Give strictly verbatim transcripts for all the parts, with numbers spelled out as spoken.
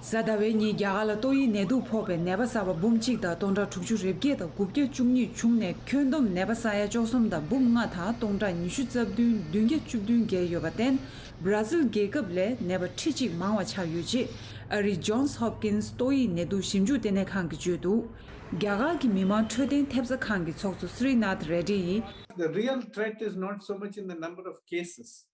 གཟའ་ཟླ་བའི་ཉིན་རྒྱ་གར་ལ་ཏོག་དབྱིབས་ནད་དུག་ཕོག་པའི་ནད་པ་གསར་པ་འབུམ་གཅིག་དང་སྟོང་ཕྲག་དྲུག་ཅུ་རེ་བརྒྱད་དང་དགུ་བརྒྱ་བཅུ་གཉིས་བྱུང་ནས། ཁྱོན་བསྡོམས་ནད་པ་ས་ཡ་བཅུ་གསུམ་དང་འབུམ་ལྔ་དང་སྟོང་ཕྲག་ཉི་ཤུ་རྩ་བདུན་བདུན་བརྒྱ་བཅུ་བདུན་བརྒལ་ཡོད་པར་བརྟེན། བྷ་ར་ཟིལ་རྒྱལ་ཁབ་ལས་ནད་པ་ཁྲི་གཅིག་མང་བ་ཆགས་ཡོད་ཅེས་ཨ་རིའི་Johns Hopkins ཏོག་དབྱིབས་ནད་དུག་ཞིབ་འཇུག་ལྟེ་གནས་ཁང་གིས་བརྗོད་འདུག་རྒྱ་གར་གྱི་མི་མང་འཕྲོད་བསྟེན་ཐེབས་རྩ་ཁང་གི་ཚོགས་གཙོ་སི་རི་ནཱཐ་རེ་ཌི་ཡིས། The real threat is not so much in the number of cases.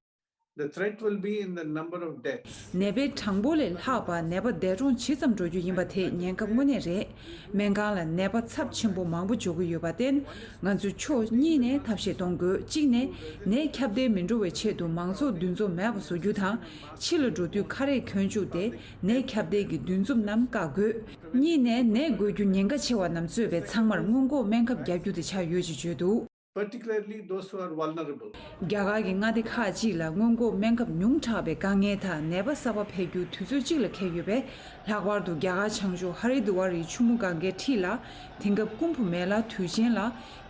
The threat will be in the number of deaths. ནད་པའི་གྲངས་འབོར་ལས་ལྷག་པ་ནད་པ་འདས་གྲོངས་ཇི་ཙམ་འགྲོ་རྒྱུ་ཡིན་པ་དེ་ཉེན་ཁ་དངོས་གནས་རེད། སྨན་ཁང་ལ་ནད་པ་ཚབས་ཆེན་པོ་མང་པོ་འབྱོར་གྱི་ཡོད་པར་བརྟེན། ང་ཚོས་ཕྱོགས་གཉིས་ནས་ཐབས་ཤེས་གཏོང་དགོས། གཅིག་ནས་ནད་ཁྱབ་གདལ་མི་འགྲོ་བའི་ཆེད་དུ་མང་ཚོགས་འདུ་འཛོམས་མེད་པ་བཟོ་རྒྱུ་དང་། ཕྱི་ལ་འགྲོ་དུས་ཁ་རས་གྱོན་བཅུག་སྟེ་ནད་ཁྱབ་གདལ་གྱི་འདུ་འཛོམས་རྣམས་བཀག་དགོས། གཉིས་ནས་ནད་འགོས་རྒྱུ་ཉེན་ཁ་ཆེ་བ་རྣམས་གཙོས་པའི་ཚང་མར་སྔོན་འགོག་སྨན་ཁབ་བརྒྱབ་རྒྱུ་དེ་ཆགས་ཡོད་ཅེས་བརྗོད་འདུག Particularly those who are vulnerable. རྒྱ་གར་གྱི་མངའ་སྡེ་ཁག་ཅིག་ལ་སྔོན་འགོག་སྨན་ཁབ་ཉུང་དྲགས་པའི་དཀའ་ངལ་དང་ནད་པ་གསར་པ་འཕེལ་རྒྱུ་དུས་ཚོད་གཅིག་ལ་འཁེལ་ཡོད་པས། ལྷག་པར་དུ་རྒྱ་གར་བྱང་ཕྱོགས་ཧ་རི་དུ་ཝར་རི་ཆུ་མོ་གངྒཱའི་འཁྲིས་ལ། དེང་སྐབས་ཀུམ་བྷ་མེ་ལ་དུས་ཆེན་ལ་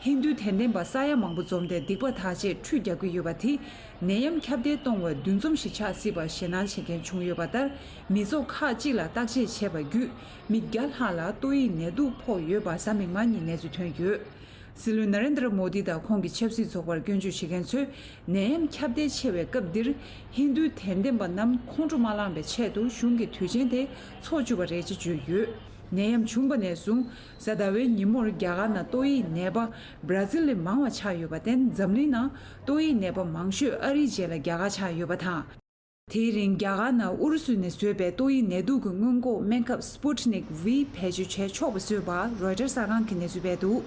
ཧིན་རྡུའི་དད་ལྡན་པ་ས་ཡ་མང་པོ་འཛོམས་ཏེ་སྡིག་པ་དག་ཆེད་ཁྲུས་རྒྱག་གི་ཡོད་པ་དེས། ནད་ཡམས་ཁྱབ་གདལ་གཏོང་བའི་འདུ་འཛོམས་ཤིག་ཆགས་སྲིད་པར་ཞེད་སྣང་བྱེད་མཁན་བྱུང་ཡོད་པ་ལྟར། མི་ཚོགས་ཁག་ཅིག་ལ་བརྟག་དཔྱད་བྱས་པ་བརྒྱུད། མི་བརྒྱ་ལྷག་ལ་ཏོག་དབྱིབས་ནད་དུག་ཕོག་ཡོད་པ་གཟའ་མིག་དམར་ཉིན་གནས་ཚུལ་ཐོན་ཡོད། སྲིད་བློན་ན་རེན་དྲ་མོ་དི་དང་ཁོང་གི་ཆབ་སྲིད་ཚོགས་པར་སྐྱོན་བརྗོད་བྱེད་མཁན་ཚོས། ནད་ཡམས་ཁྱབ་གདལ་ཆེ་བའི་སྐབས་འདིར། ཧིན་རྡུའི་དད་ལྡན་པ་རྣམས་ཁོང་ཁྲོ་མ་ལངས་པའི་ཆེད་དུ་གཞུང་གིས་དུས་ཆེན་དེ་འཚོགས་བཅུག་པ་རེད་ཅེས་བརྗོད་ཡོད། ནད་ཡམས་བྱུང་བ་ནས་བཟུང་། གཟའ་ཟླ་བའི་ཉིན་མོར་རྒྱ་གར་ནང་ཏོག་དབྱིབས་ནད་པ་བྷ་ར་ཟིལ་ལས་མང་བ་ཆགས་ཡོད་པར་བརྟེན། འཛམ་གླིང་ནང་ཏོག་དབྱིབས་ནད་པ་མང་ཤོས་ཨ་རིའི་རྗེས་ལ་རྒྱ་གར་ཆགས་ཡོད་པ་དང་། དེའི་རིང་རྒྱ་གར་ནང་ཨུ་རུ་སུ་ནས་བཟོས་པའི་ཏོག་དབྱིབས་ནད་དུག་གི་སྔོན་འགོག་སྨན་ཁབ་Sputnik V བེད་སྤྱོད་བྱས་ཆོག་པ་བཟོས་པ་རོའི་ཊར་གསར་ཁང་གིས་གནས་ཚུལ་སྤེལ་འདུག་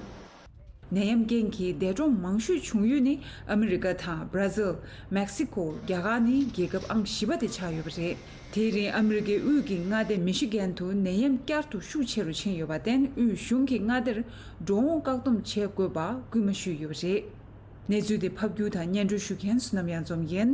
ནད་ཡམས་རྐྱེན་གྱིས་འདས་གྲོངས་མང་ཤོས་བྱུང་ཡུལ་ནི་ཨ་མི་རི་ཀ་དང་བྷ་ར་ཟིལ། མེག་སི་ཀོ། རྒྱ་གར་ནི་རྒྱལ་ཁབ་ཨང་བཞི་པ་དེ་ཆགས་ཡོད་པ་རེད། དེའི་རིང་ཨ་མི་རི་ཀའི་དབུས་ཀྱི་མངའ་སྡེ་མི་ཤི་གན་དུ་ནད་ཡམས་བསྐྱར་དུ་ཤུགས་ཆེ་རུ་ཕྱིན་ཡོད་པར་བརྟེན། དབུས་གཞུང་གིས་མངའ་སྡེར་འགྲོ་འོང་བཀག་སྡོམ་བྱེད་དགོས་པ་སྐུལ་མ་ཞུས་ཡོད་པ་རེད། གནས་ཚུལ་དེ་ཕབ་སྒྱུར་དང་སྙན་སྒྲོན་ཞུ་མཁན་བསོད་ནམས་གཡང་འཛོམས་ཡིན།